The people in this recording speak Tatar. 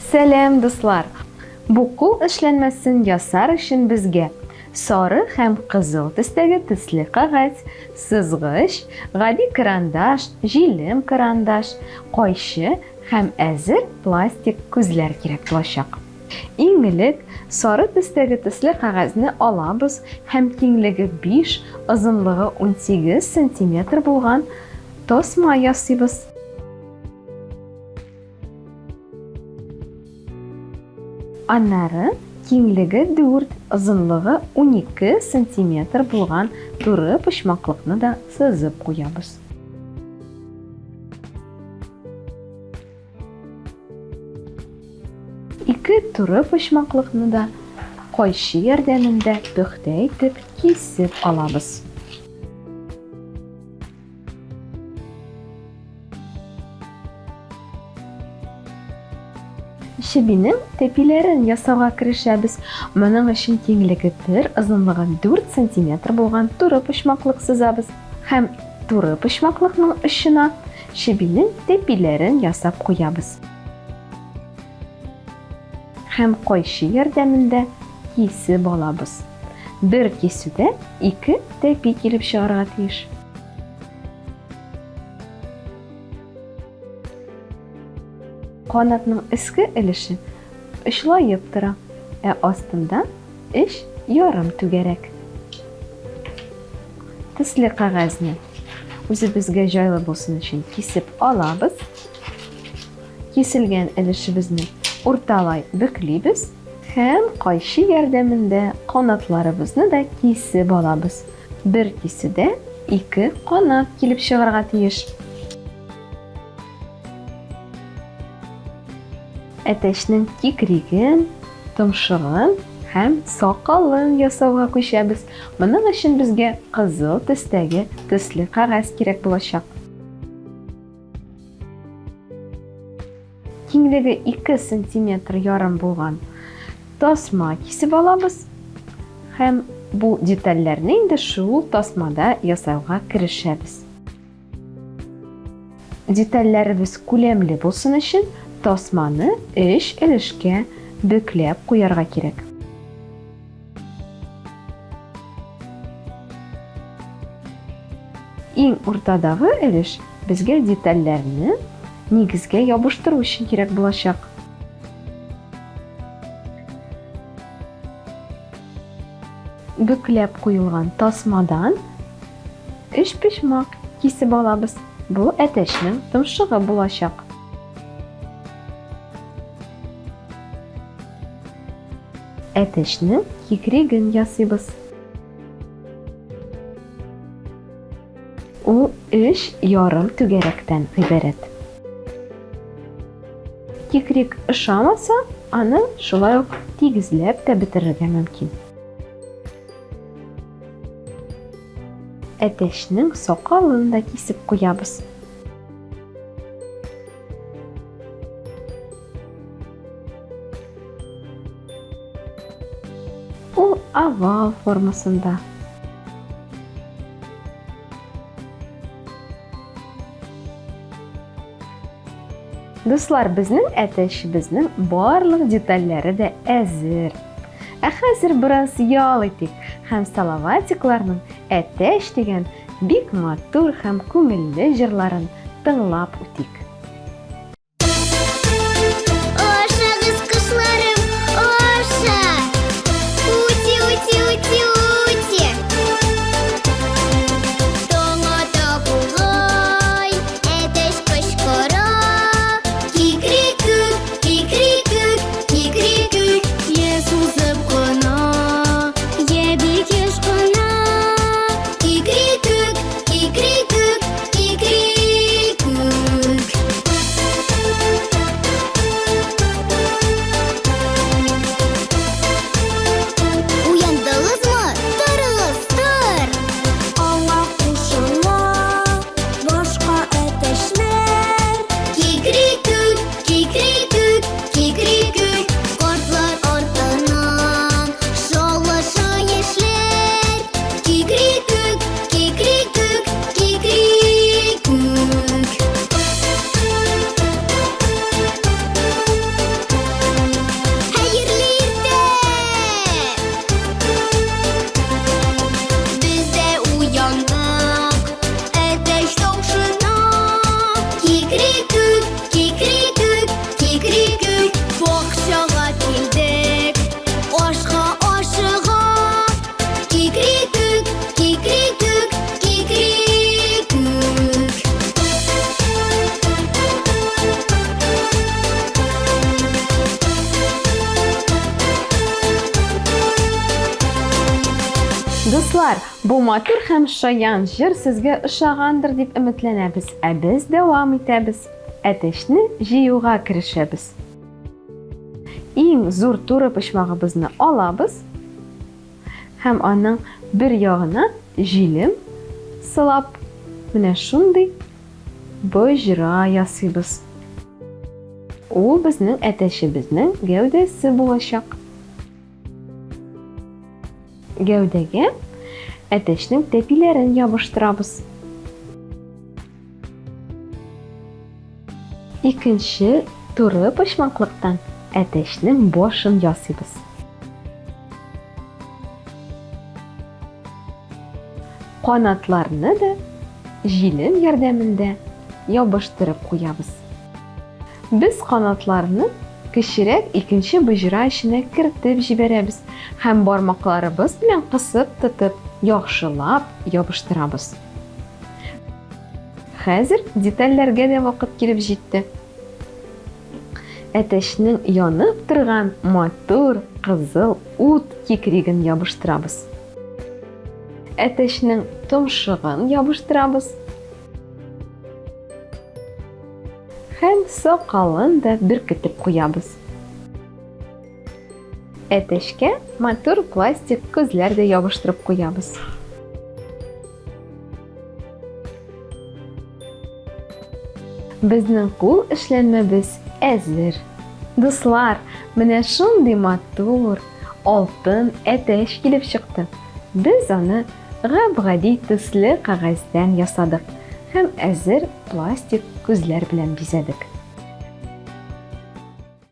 Сәлам, дуслар! Бу кул эшләнмәсен ясар өчен безгә сары һәм кызыл төстәге төсле кәгазь, сызгыч, гади карандаш, җилем карандаш, кайчы һәм әзер пластик күзләр кирәк булачак. Иң элек сары төстәге төсле кәгазьне алабыз һәм киңлеге 5, озынлыгы 18 сантиметр булган тасма ясыйбыз. Аннары киңлеге 4, озынлыгы 12 сантиметр булган туры почмаклыкны да сызып куябыз. Ике туры почмаклыкны да кайчы ярдәмендә пөхтә итеп кисеп алабыз. Чебинең тәпиләрен ясауга керешәбез. Моның өчен киңлеге 1, озынлыгы 4 сантиметр булган туры почмаклык сызабыз һәм туры почмаклыкның очына чебинең тәпиләрен ясап куябыз. Һәм кайчы ярдәмендә кисеп алабыз. Бер кисүдә ике тәпи килеп чыгарга тиеш. Канатның өске өлеше очлаеп тора, ә астында эч ярым түгәрәк. Төсле кәгазьне үзебезгә җайлы булсын өчен кисеп алабыз. Киселгән өлешебезне урталай бөклибез һәм кайчы ярдәмендә канатларыбызны да кисеп алабыз. Бер кисүдә ике канат килеп чыгарга тиеш. Әтәчнең кикриген, томшыгын һәм сакалын ясауга күчәбез. Моның өчен безгә кызыл төстәге төсле кәгазь кирәк булачак. Киңлеге 2 сантиметр ярым булган тасма кисеп алабыз һәм бу детальләрне инде шул тасмада ясауга керешәбез. Детальләребез күләмле булсын өчен тасманы өч өлешкә бөкләп куярга кирәк. Иң уртадагы өлеш безгә детальләрне нигезгә ябыштыру өчен кирәк булачак. Бөкләп куелган тасмадан өч почмак кисеп алабыз. Бу әтәчнең томшыгы булачак. Әтәчнең кикриген ясыйбыз. Ул өч ярым түгәрәктән гыйбарәт. Кикрик ошамаса, аны шулай ук тигезләп тә бетерергә мөмкин. Әтәчнең сакалын да кисеп куябыз. Ул овал формасында. Дуслар, безнең әтәчебезнең барлык детальләре дә әзер. Ә хәзер бераз ял итик һәм Салаватикларның Әтәч дигән бик матур һәм күңелле җырларын тыңлап үтик. Ашагыз, кошларым, аша! Ути, ути, ути, ути! Таң ата бугай, әтәч кычкыра. Кикрикүк, кикрикүк, кикрикүк. Йә сузып кына, йә бик еш кына. Кикрикүк, кикрикүк, кикрикүк. Уяндыгызмы? Дуслар, бу матур һәм шаян җыр сезгә ошагандыр дип өметләнәбез, ә без дәвам итәбез. Әтәчне җыюга керешәбез. Иң зур туры почмагыбызны алабыз һәм аның бер ягына җилем сылап, менә шундый боҗра ясыйбыз. Ул безнең әтәчебезнең гәүдәсе булачак. Гәүдәгә әтәчнең тәпиләрен ябыштырабыз. Икенче туры почмаклыктан әтәчнең башын ясыйбыз. Канатларны да җилем ярдәмендә ябыштырып куябыз. Без канатларны кечерәк икенче боҗра эченә кертеп җибәрәбез һәм бармакларыбыз белән кысып тотып, яхшылап ябыштырабыз. Хәзер детальләргә дә вакыт килеп җитте. Әтәчнең янып торган матур кызыл ут кикриген ябыштырабыз. Әтәчнең томшыгын ябыштырабыз. Һәм сакалын да беркетеп куябыз. Әтәчкә матур пластик күзләр дә ябыштырып куябыз. Безнең кул эшләнмәбез әзер. Дуслар, менә шундый матур, алтын әтәч килеп чыкты. Без аны гап-гади төсле кәгазьдән ясадык һәм әзер пластик күзләр белән бизәдек.